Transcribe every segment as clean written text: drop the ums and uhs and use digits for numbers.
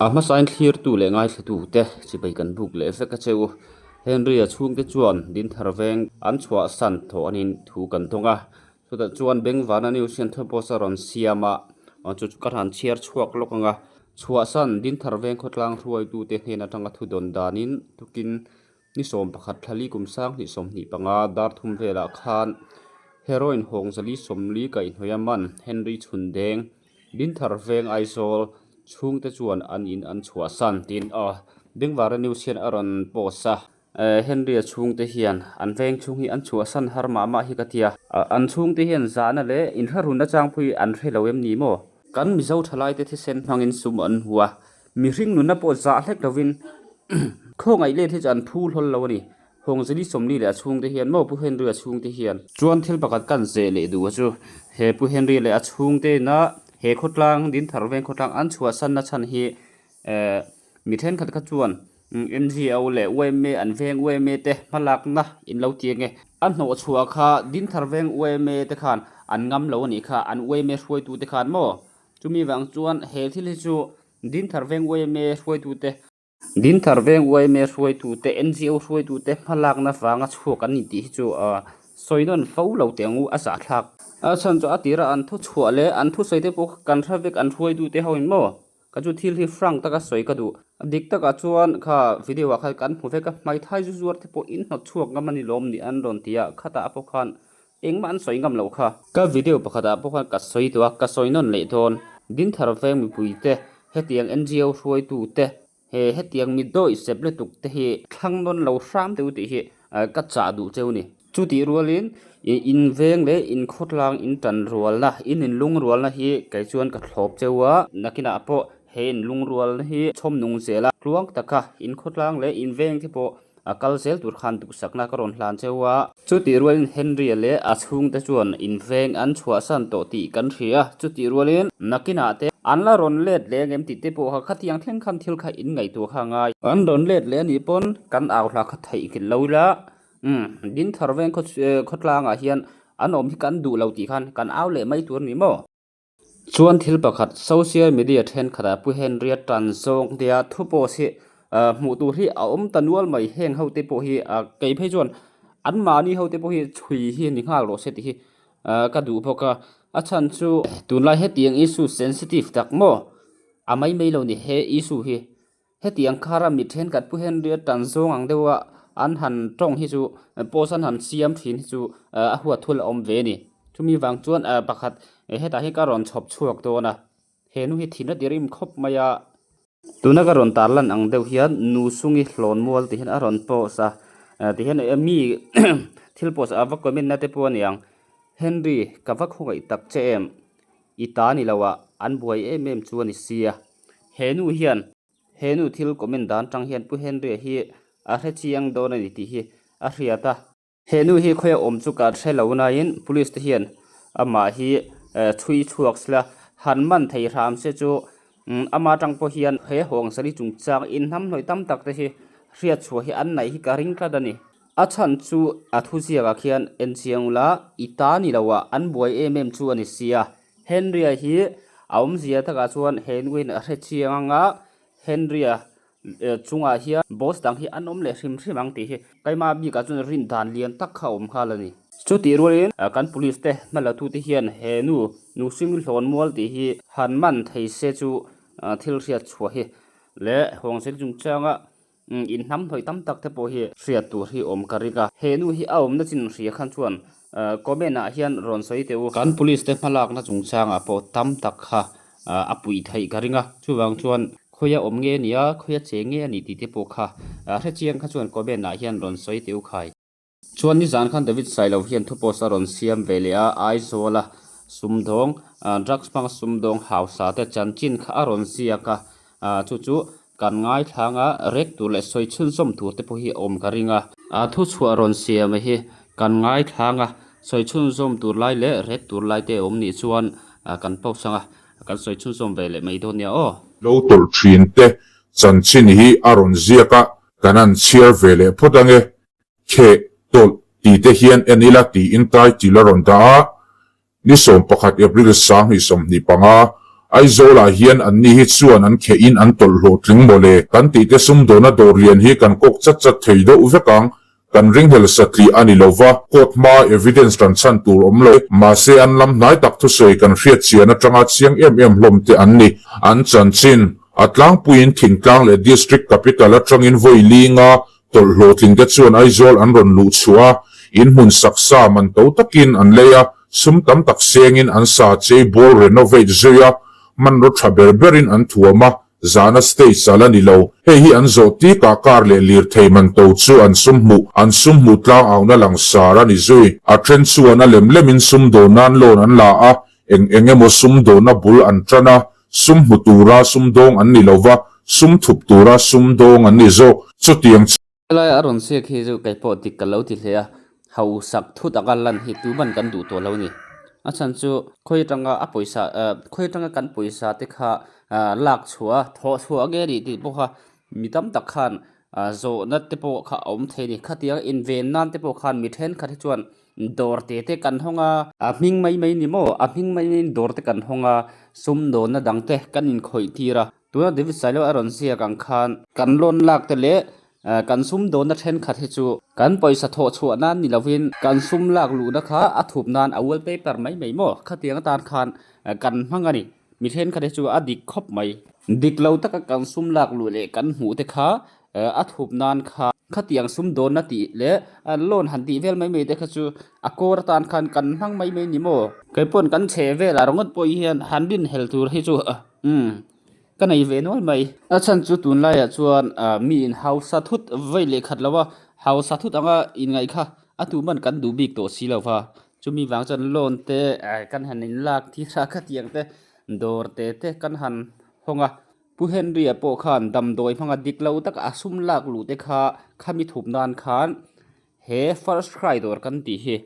A hmasain thlirtu leh ngaithlatute chibai kan buk leh vek a che u. Henry-a chhungte chuan Dinthar veng an chhuahsan tawh anin thu kan dawng a. Chutah chuan Bengvana News hian thu post a rawn siam a, chu chu ka han chhiar chhuak lawk ang a. Chhuahsan Dinthar veng khawtlang hruaitute hnen atanga thu dawn danin tukin Ni 11 thlali kum 2025 dar thum velah khan heroin hawng zali 40 kaihhnawih a man Henry Chhundeng, Dinthar Veng Aizawl chhungte chuan an in an chhuahsan tiin Bengvara News hian a rawn post a. Henry-a chhungte hian an veng chhung hi an chhuahsan har mah mah hi ka tia. An chhungte hian zahna leh inhlarunna changpui an hre lo em ni maw? Kan Mizo thalaite thisen hmangin sum an hmu a, Mihring nunna pawh zah hlek lovin khawngaih let hi chu an phu hlawl lo a ni. Hawngzeli 40 leh a chhungte hian maw Pu Henry a chhungte hian. Chuan thil pakhat kan zeh leh duh a chu he Pu Henry leh a chhungte ina he khawtlang Dinthar veng khawtlang an chhuahsanna chhan hi eh mi thenkhat kha chuan NGO leh yma an veng yma te hmalakna in lo ti ange. A hnawh chhuah kha Dinthar veng yma te khan an ngam lo a nih kha an yma hruaitute khan maw Chumi vang chuan he thil hi chu Dinthar Veng yma hruaitute, Dinthar Veng yma hruaitute, NGO hruaitute hmalakna vanga chhuak an ni tih hi chu sawi nawn fo lo teh ang u, a zahthlak. A chhan chu a tira an thu chhuah leh an thusawi te pawh kan hre vek an hruaitute ho in maw? Ka chu thil hi frank taka sawi ka duh. Dik takah chuan kha video ah khan kan hmu vek a, hmaithai zu zuar te pawh in hnawt chhuak ngam a ni lawm ni an rawn ti a, khatah pawh khan Engmah an sawi ngam loh kha. Ka video pakhatah pawh khan ka sawi tawh a, ka sawi nawn leh dawn. Dinthar veng mipuite, hetiang NGO hruaitute, he hetiang mi dawih sep lutuk te hi thlang nawn lo hram teu tih hi ka chah duh cheu ni. Chutih rualin in veng leh in khawtlang in tan rualna, in inlungrualna hi kei chuan ka thlawp cheu a, nakinah pawh he inlungrualna hi chhawm nung zel a, tluang taka in khawtlang leh in veng te pawh A kal zel tur khan duhsakna ka rawn hlan cheu a. Chutih rualin Henry-a leh a chhungte chuan inveng an chhuahsan tawh tih kan hria. Chutih rualin nakinah te an la rawn let leh ang em tih te pawh kha khatiang thleng khan thil kha in ngaihtuah kha a ngai. An rawn let leh anih pawn kan au hla kha theihnghilh lo ila, umm Dinthar veng khawtlangah hian an awm hi kan duh lo tih khan kan au leh mai tur a ni maw? Chuan thil pakhat, social media thenkhatah Pu Henry-a tan zawng tia thu post hi hmuh tur hi a awm ta nual mai. Heng ho te pawh hi kei phei chuan anmahni ho te pawh hi chhui hi ni nghal rawh se tih hi ka duh bawk a. A chhan chu tunlai hetiang issue sensitive tak maw a mai mai lo ni he issue hi. Hetiang khara mi thenkhat Pu Henry-a tan zawng ang deuha an han tawng hi chu post an han siam thin hi chu a huat thul a awm ve a ni. Chumi vang chuan pakhat hetah hian ka rawn chhawp chhuak dawn a, he nu hi thin a ti rim khawp mai a. Tuna ka rawn tarlan ang deuh hian nu sungi hlawn mual tih hian a rawn post a, ti hian mi thil post a va comment na te pawh a ni ang. Henry ka va khawngaih tak che em? I ta ni lo ah an buai em em chu a ni sia. He nu hian he nu thil comment dan tang hian Pu Henry-a hi a hre chiang dawn a ni tih hi a hriat a. He nu hi khawi a awm chu ka hre lo nain police te hian amah hi chhui chhuak sela han man thei hram se chu ama tang pawh hian he hawngsali chungchang inhnamhnawih tam tak te hi hriat chhuah hi an naih hi ka ring tlat a ni. A chhan chu a thuziakah khian en chiang ula i ta ni lo ah an buai em em chu a ni sia. Henry-a hi a awmzia takah chuan he nuin a hre chiang ang a, Henry-a chungah hian boss dang hi an awm leh hrim hrim ang tih hi keimah bikah chuan rin dan lian tak kha a awm nghal a ni. Chutih rualin kan police te hmalatute hian he nu Nusing hlawn mual tih hi han man thei se chu thil hriat chhuah hi leh Hawngzel chungchanga In hnam hnawih tam tak te pawh hi hriat tur hi awm ka ring a. He nu hi a awmna chin hria khan chuan comment ah hian rawn sawi teh u. Kan police te hmalakna chungchangah pawh tam tak kha a puih theih ka ring a. Chuvang chuan khawia awm nge nia, khawia che nge a ni tih te pawh kha hrechiang kha chuan comment ah hian rawn sawi teh u khai. Chuan nizan khan David Sailo hian thu post a rawn siam ve leh a, Aizawla sumdawng, drugs hmanga sumdawng hausa te chanchin kha a rawn ziak a, chu chu kan ngaithlang a, rek tur leh sawi chhunzawm tur te pawh hi a awm ka ring a. Thu chhuah rawn siam hi kan ngaithlang a, sawi chhunzawm tur lai leh rek tur lai te a awm nih chuan kan post ang a, kan sawi chhunzawm ve leh mai dawn nia aw. Lo tawlh thin te chanchin hi a rawn ziak a, kan han chhiar ve leh phawt ange. Kheh, tawlh ti te hian en ila tiin title a rawn dah a, ni 11 April 2025. Aizawlah hian anni hi chuan an khehin an tawlh hlawhtling mawle. Kan tihte sumdawna dawr lian hi kan kawk chat chat thei deuh vek ang. Kan ringhlel satli a ni lo va, court hmaa evidence ran chhan tur awm lo. Mahse an lam hnai tak thusawi kan hriat chian atanga chiang em em hlawm te an ni. An chanchin a tlangpuiin thingtlang leh district capital atangin vawi linga tawlh hlawhtling te chuan Aizawl an rawn luh chhuah a, in hmun saksa man to takin an lei a, sum tam tak sengin an sa chei bawl renovate zui a, hmanraw tha ber berin an thuam a, Zana stage a la ni lo. Hei hi an zawh tikah car leh lirthei man to chu an sum hmuh, an sum hmuh tlang auhna langsar a ni zui. A then chuan a lem lemin sum dawn nan loan an la a, eng eng emaw sum dawnna bul an tan a, sum hmu tura sum dawng an ni lo va, sum thup tura sum dawng an ni zawk. Chutiang. Helai a rawn siak hi chu kei pawh dik ka lo ti hle a, hausak thut anga lan hi tuman kan duh tawh lo a ni. A chhan chu khawi atanga a pawisa ah khawi atanga kan pawisa te kha ah lak chhuah a thawh chhuah nge a nih tih pawh kha mi tam tak khan ah zawhna te pawh kha a awm thei a ni. Khatiang inven nan te pawh khan mi thenkhat hi chuan dawr te te kan hawng a, a hming mai mai ni maw a hming mai maiin dawr te kan hawng a, sumdawnna dang te kan inkhawih tir a. Tuna David Sailo a rawn ziak ang khan kan loan lak te leh kan sum dawnna thenkhat hi chu kan pawisa thawh chhuah nan ni lovin kan sum lak luhna kha a thup nan a wallpaper mai mai maw khatiang atan khan kan hmang a ni. Mi thenkhat hi chu a dik khawp mai. Dik lo taka kan sum lak luh leh kan hmuh te kha a thup nan kha khatiang sum dawnna tih leh loan han tih vel mai mai te kha chu a kawr atan khan kan hmang mai mai ni maw. Keipawn kan chhe velah ringawt pawh hian han rinhel tur hi chu Umm, ka nei ve nual mai. A chhan chu tunlaiah chuan mi in hausa thut vei leh khat lo a, hausa thut anga inngaih kha a tuman kan duh bik tawh si lo va. Chumi vang chuan loan te kan han inlak thira khatiang te dawr te te kan han hawng a. Pu Henry-a pawh khan damdawi hmanga dik lo taka a sum lak luh te kha khami thup nan khan He first cry dawr kan tih hi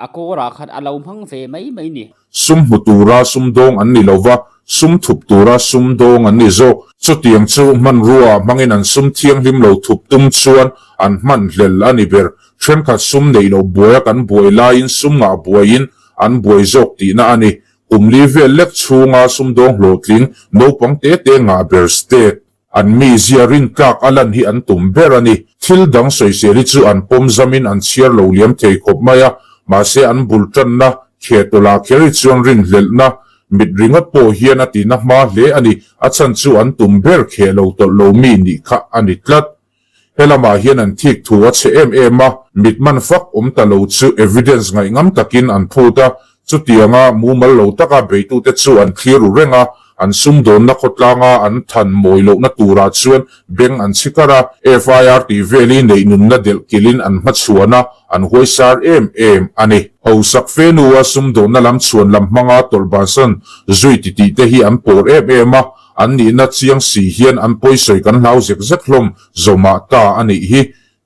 a kawrah khan a lo hmang ve mai mai ni. Sum hmu tura sum dawng an ni lo va, sum thup tura sum dawng an ni zawk. Chutiang chu hmanrua hmangin an sum thianghlim lo thup tum chuan an hman hlel a ni ber. Thenkhat sum neih loh buaia kan buai laiin sum ngah buaiin an buai zawk tihna a ni. Kum li vel lek chhunga sumdawng hlawhtling naupang te te ngah ber state. An mizia rintlak a lan hi an tum ber a ni. Thil dang sawisel hi chu an pawm zamin an chhiar lo liam thei khawp mai a, mahse an bul tanna khetawlah kher hi chuan rinhlelhna mit ringawt pawh hian a tina hma hle a ni. A chhan chu an tum ber kheh lo tawlh lo mi nih kha a ni tlat. He lamah hian an thik thu a chhe em em a, mit man fak awm ta lo chu evidence ngaihngam takin an phut a, chutianga mumal lo taka beitute chu an thlir ru reng a, an sumdawnna khawtlanga an than mawi lohna turah chuan beng an chhi kar a, FIR tih vel hi neih nunna delh kilhin an hmachhuan a, an huaisar em em a ni. Hausak fe hnua sumdawnna lam chhuan lam hmanga tawlh bansan zui titih te hi an pawr em em a, An nihna chiang si hian an pawisawi kan hlau zek zek hlawm zawmah ta a nih hi.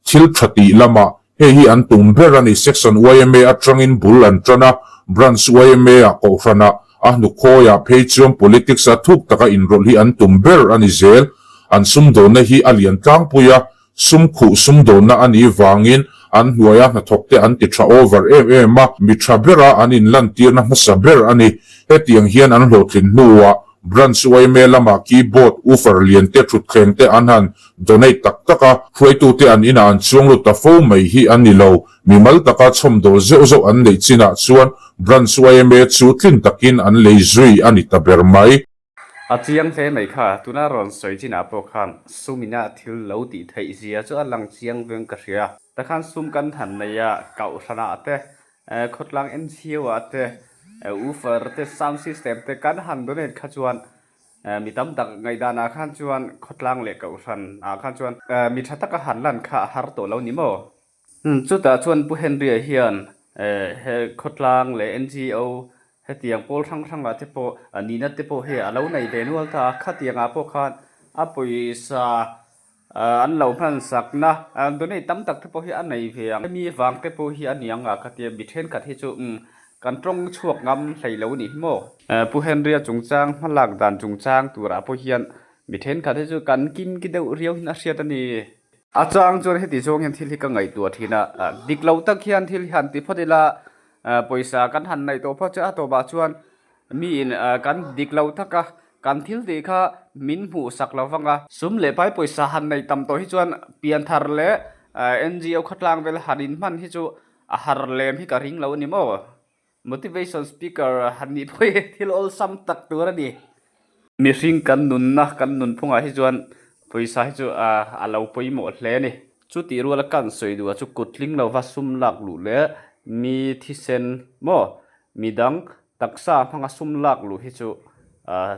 Thil tha tih lamah hei hi an tum ber a ni. Section yma atangin bul an tan a, Branch yma ah kohhranah a hnukhawiah phei chuan politics a thuk taka inrawlh hi an tum ber a ni zel. An sumdawnna hi a lian tlangpui a, Sum khuh sumdawnna a nih vangin an hnuaia hnathawkte an ti tha over em em a, mi tha bera an inlantirna hmasa ber a ni. Hetiang hian an hlawhtlin hnuah Branch yma lamah keyboard, woofer lian te, thutthleng te an han donate tak tak a, hruaitute an inah an chuang lut ta fo mai hi a ni lo. Mimal taka chhawmdawl zeuh zeuh an neih chinah chuan Branch yma chu tlin takin an lei zui a ni ta ber mai. A chiang hle mai kha, tuna rawn sawi chinah pawh khan sumina thil lo tih theih zia chu a lang chiang veng ka hria. Takhan sum kan han nei a, Kohhranah te, khawtlang NGO ah te, woofer te, sound system te kan han donate kha chuan mi tam tak ngaihdanah khan chuan khawtlang leh Kohhran ah khan chuan mi tha taka han lan kha a har tawh lo ni maw? Chutah chuan Pu Henry-a hian he khawtlang leh NGO hetiang pawl hrang hrangah te pawh nihna te pawh hi a lo nei ve nual ta a, khatiangah pawh khan a pawisa an lo hmansakna donate tam tak te pawh hi a nei ve ang. Hemi vang te pawh hi a ni ang a khatia mi thenkhat hi chu kan tawng chhuak ngam hlei lo a nih hi maw. Pu Henry-a chungchang hmalak dan chungchang turah pawh hian mi thenkhat hi chu kan kim ki deuh riau hian a hriat a ni. A chang chuan heti zawng hian thil hi ka ngaihtuah thin a, dik lo tak hian thil hi han ti phawt ila, pawisa kan han neih tawh phawt chu a tawpah chuan Miin kan dik lo tak a, kan thil tih kha min hmuh sak lo vang a. Sum leh pai pawisa han nei tam tawh hi chuan pianthar leh NGO khawtlang vel han inhman hi chu a har lem hi ka ring lo a ni maw? Motivation speaker han nih pawh hi thil awlsam tak tur a ni. Mihring kan nunna kan nunphungah hi chuan pawisa hi chu a lo pawimawh hle a ni. Chutih ruala kan sawi duhah chu kut tling lova sum lak luh leh mi thisen maw midang taksa hmanga sum lak luh hi chu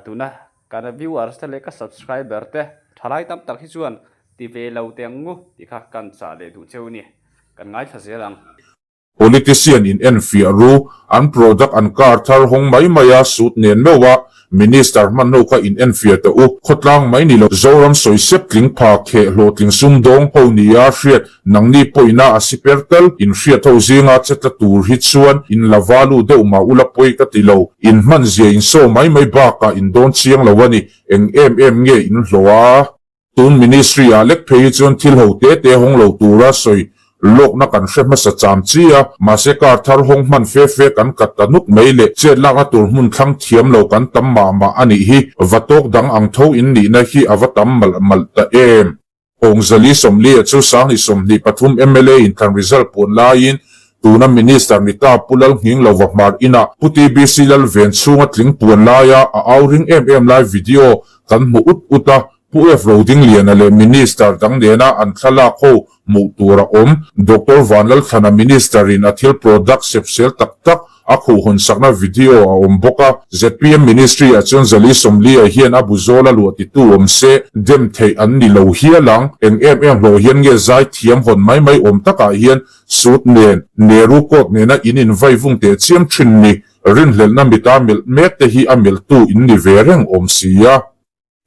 tuna kan viewers te leh ka subscriber te thalai tam tak hi chuan ti ve lo teh ang ngu tih kha kan chah leh duh cheu a ni. Kan ngaithla zel ang. Politician in enfiah ru, an product an car thar hawng mai mai a suit nen meuh a, Minister hman ho kha in enfiah teh u, khawtlang mai ni lo, Zoram sawi sep tling pha kheh hlawhtling sumdawng ho nia hriat, nangni pawhina a siper tal in hriat ho zinga che tla tur hi chuan in la valu deuh mah ula pawi ka ti lo, in hman zia in saw mai mai bakah in dawn chiang lo a ni, eng em em nge in hlawh a? Tun Ministry ah lek phei hi chuan thil ho te te hawng lo tura sawi lawkna kan hre hmasa cham chi a, mahse car thar hawng hman fe fe kan kat ta nuk mai leh chet lakna tur hmun thlang thiam lo kan tam mah mah a nih hi, va tawk dang ang tho in nihna hi a va tam malh malh ta em. Awngzali Sawmlia chu Sangni 23 mla inthlan result puan laiin Tuna Minister ni ta Pu Lalnghing Lova Hmar inah Pu TBC Lalven chhunga tling puan laia a au ring em em lai video kan hmu ut ut a, Pu F Rodingliana leh Minister dang nena an thlalak ho hmuh tur a awm. Doctor Vanlalthlana Minister in a thil product sepsel tak tak a khuh hawn sakna video a awm bawk a. Zpm Ministry ah chuan Zali Sawmlia hian a bu zawl a luah titu awm se dem theih an ni lo hial ang. Eng em em hlawh hian nge zai thiam hawn mai mai awm takah hian Suit nen, Nehru coat nena in invai vung teh chiam thin ni, rinhlelhna mita melh mek te hi a melhtu in ni ve reng awm si a.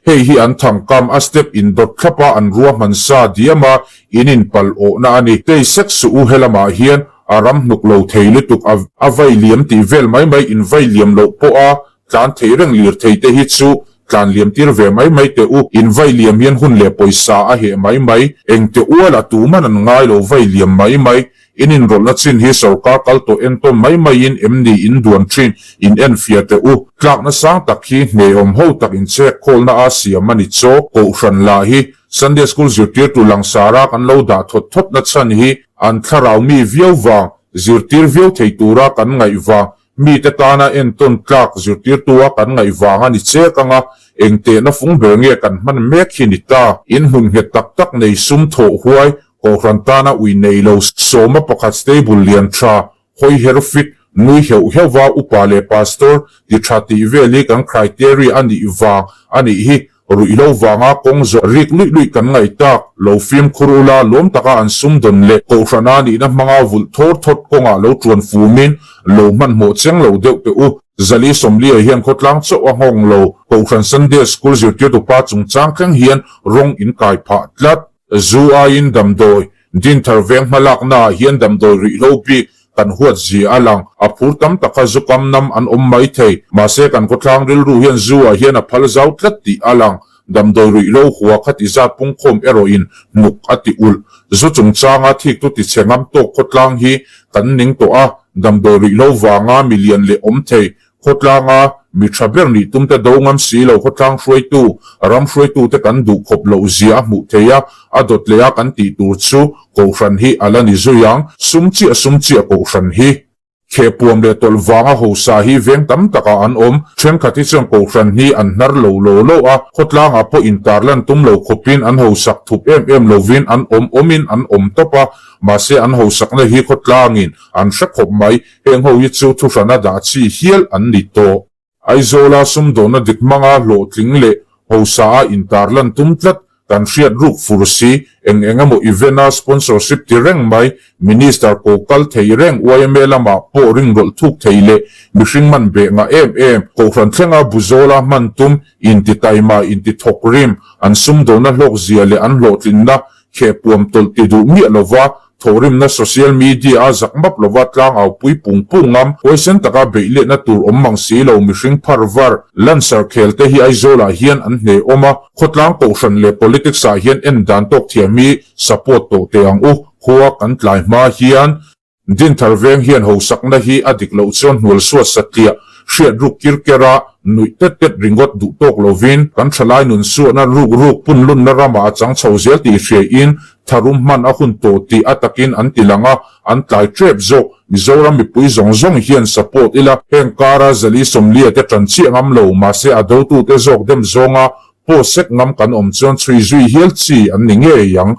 Hei hi an thangkam a step in dawt thlap a an ruahman sa diam a, in in pal awhna a ni. Tei sek suh u helamah hian a ram hnuk lo thei lutuk a, a vai liam tih vel mai mai in vai liam loh pawh a tlan thei reng lirthei te hi chu tlan liam tir ve mai mai teh u, in vai liam hian hun leh pawisa a heh mai mai, engte ual a tuman an ngai lo vai liam mai mai, in inrawlhna chin hi sorkar kal tawh entawn mai mai in em ni in duan thin, in enfiah teh u, tlakna sang tak hi hneawm ho tak in chek khawlna a siam a ni chaw, kohhran lah hi Sunday School zirtirtu langsara kan lo dah thawt thawt na chhan hi an thlarau mi viau vang, zirtir viau thei tura kan ngaih vang, Mite tana entawn tlak zirtirtua kan ngaih vang a ni chek anga, eng tehna fung ber nge kan hman mek hi ni ta? In hmun nghet tak tak nei sum thawh huai, Kohhran tana ui nei lo, sawma pakhat stable lian tha, hawi her fit, nui heuh heuh va upa leh pastor ti tha tih vel hi kan criteria a nih vang a nih hi. Ruihhlo vanga kawng zawh rik luih luih kan ngaih tak, lo fimkhur ula lawm taka an sumdawn leh kohhran a nihna hmanga vulh thawr thawt kawngah lo tuan fumin lo hmanhmawh cheng lo deuh teh u. Zali Sawmliai hian khawtlang chauh a nghawng lo, kohhran Sunday School zirtirtu pa chungchang thleng hian rawng in kai phah tlat. Zu aiin damdawi, Dinthar veng hmalaknaah hian damdawi ruihhlo bik kan huat zia a lang. A phur tam taka zu kam nam an awm mai thei. Mahse kan khawthlang rilru hian zu ah hian a phal zau tlat tih a lang. Damdawi ruihhlo hua kha ti zat pungkhawm erawhin hnuk a ti ulh. Zu chungchanga thiktu ti chhe ngam tawk khawtlang hi kan ning tawh a, damdawi ruihhlo vanga milian leh awm thei Khawtlanga mi tha ber nih tum te do ngam si lo khawtlang hruaitu, ram hruaitu te kan duh khawp loh zia a hmuh thei a, a dawt leh a kan tih tur chu Kohhran hi a la ni zui ang, sum chiah sum chiah Kohhran hi. Khehpuam leh tawlh vanga hosa hi veng tam takah an awm, thenkhat hi chuan Kohhran hi an hnar lo lo lo a, khawtlangah pawh intarlan tum lo khawpin an hosak thup em em lovin an awm awmin an awm tawp a, mahse an hosakna hi khawtlangin an hre khawp mai. Heng ho hi chu thuhrana dah chi hial an ni tawh. Aizawla sumdawnna dik hmanga hlawhtling leh hausa a intarlan tum tlat kan hriat ruk fur si, eng eng emaw event a sponsorship ti reng mai, Minister ko kal thei reng yma lamah pawh ringrawlh thuk thei leh mihring man beh ngah em em, Kohhran thlenga Buzawla hman tum, inti taima, inti thawk rim, an sumdawnna hlawk zia leh an hlawhtlinna Khehpuam tawlh ti duh miah lova, thawhrimna social media a zak map lova tlangau pui pung pung ngam, huaisen taka beih letna tur awm mang si lo mihring phar var, lansar khel te hi Aizawl ah hian an hneh awm a, khawtlang kohhran leh politics ah hian en dan tawk thiam hi support tawh teh ang u, khua kan tlai hma hian. Dinthar veng hian hosakna hi a dik loh chuan hnual suat satliah. Hriat ruk kir ker a, nuih tet tet ringawt duh tawk lovin kan thalai nun suahna ruk ruk punlunna ramah a chang chho zel tih hriain tharum hman a hun tawh tih a takin an ti lang a, an tlai tep zawk. Mizoram mipui zawng zawng hian support ila, heng kara Zali Sawmlia te tan chiah ngam lo, mahse a dotute zawk dem zawnga post sek ngam kan awm chuan chhui zui hial chi an ni ngei ang.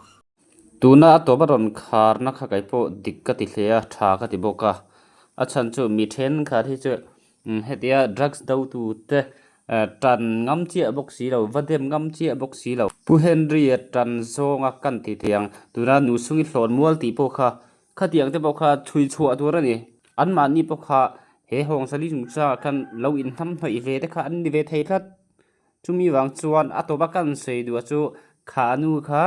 Tuna a tawp a rawn kharna kha kei pawh dik ka ti hle a, tha ka ti bawk a. A chhan chu mi thenkhat hi chu hetia drugs do tute tan ngam chiah bawk si lo, va dem ngam chiah bawk si lo. Pu Henry-a tan zawnga kan ti thei ang, tuna Nusungi hlawn mual tih pawh kha khatiang te pawh kha chhui chhuah tur a ni. Anmahni pawh kha he Hawngsali chungchangah khan lo inhnamhnawih ve te kha an ni ve thei tlat. Chumi vang chuan a tawpa kan sawi duh chu kha nu kha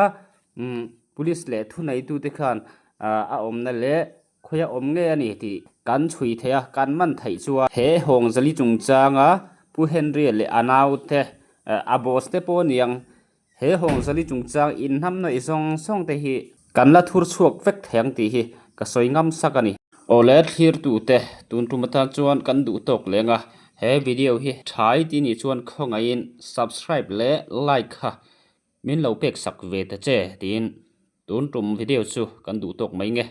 umm police leh thuneitute khan a awmna leh khawi a awm nge a ni tih kan chhui theih a, kan man theih chuan he Hawngzali chungchanga Pu Henry-a leh a naute a boss te pawh a ni ang. He Hawngzali chungchang inhnamhnawih zawng zawng te hi kan la thur chhuak vek thei ang tih hi ka sawi ngam sak a ni. Awle thlirtute tun tum atan chuan kan duh tawk leng a, he video hi thai ti nih chuan khawngaihin subscribe leh like kha min lo pek sak ve ta che tiin tun tum video chu kan duh tawk mai nge.